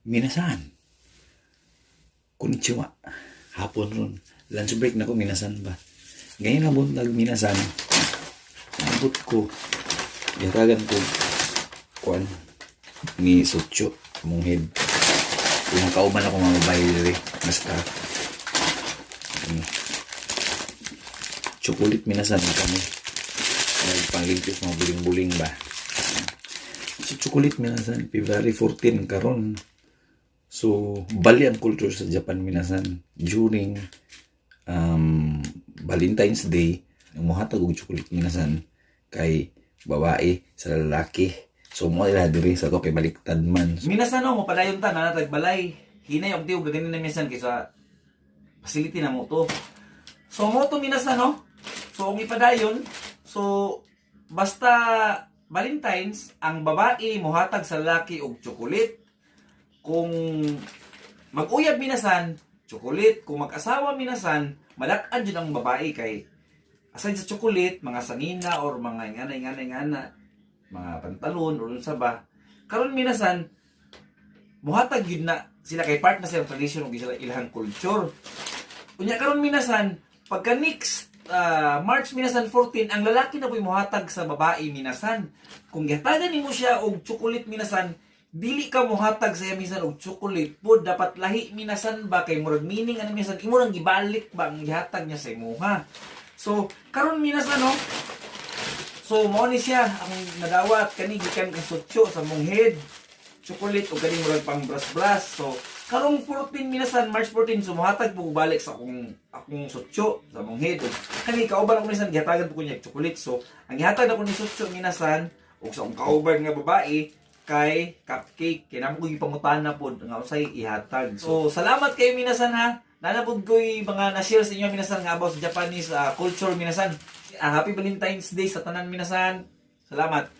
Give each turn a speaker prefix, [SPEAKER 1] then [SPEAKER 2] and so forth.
[SPEAKER 1] Minasan. Konnichiwa. Hapon ron. Lunch break na ko, minasan ba. Ngayon na buntag, minasan. Abot ko. Gihatagan ko kuan ni Sutyo mong head. Kung kauban ako mga babae diri na staff. Chocolate, minasan, kami. Nagpangligpis mga buling-buling ba. So chocolate, minasan, February 14 karon. So bali ang culture sa Japan, minasan, during Valentine's Day, muhatag og chocolate, minasan, kay babae sa lalaki. So mo ila diri sa to kay baliktad man. So, minasan no, mopadayon ta na balay. Hinay og tiog ganin na minsan kaysa facility na mo to. So mo to, minasan no. So ang ipadayon, so basta Valentine's, ang babae mohatag sa lalaki og chocolate. Kung mag-uyab, minasan, chocolate. Kung mag-asawa, minasan, madak-an jud ang babae kay aside sa chocolate, mga sanina or mga ingana ingana ingana, mga pantalon or unsa ba. Karon, minasan, muhatag yun na sila kay part na silang tradition ug sila ilahang culture. Unya karon, minasan, pagka next March, minasan, 14, ang lalaki na po'y muhatag sa babae, minasan. Kung gihatagan nimo siya og chocolate, minasan, dili ka muhatag sa iya minsan og chocolate po, dapat lahi, minasan ba, kay murag meaning ano, minasan, imo nang gibalik ba ang gihatag niya sa imuha. So karon, minasan no, so mao ni siya ang nadawat kani gikan kay Sutyo sa mong head, chocolate o ganing murag pang bras-bras. So karong 14, minasan, March 14, so muhatag po ko balik sa akong sutyo sa mong head. Ug kani kauban ako, minasan, gihatagan po ko niya og chocolate. So ang gihatag ako ni sutyo, minasan, ug sa akong kauban nga babae kay cupcake. Kay namo ko gipangutana pod nga unsay ihatag. So salamat kayo, minasan, ha. Naa na pod ko'y mga na-share sa inyo, minasan, nga about sa Japanese culture, minasan. Happy Valentine's Day sa tanan, minasan. Salamat.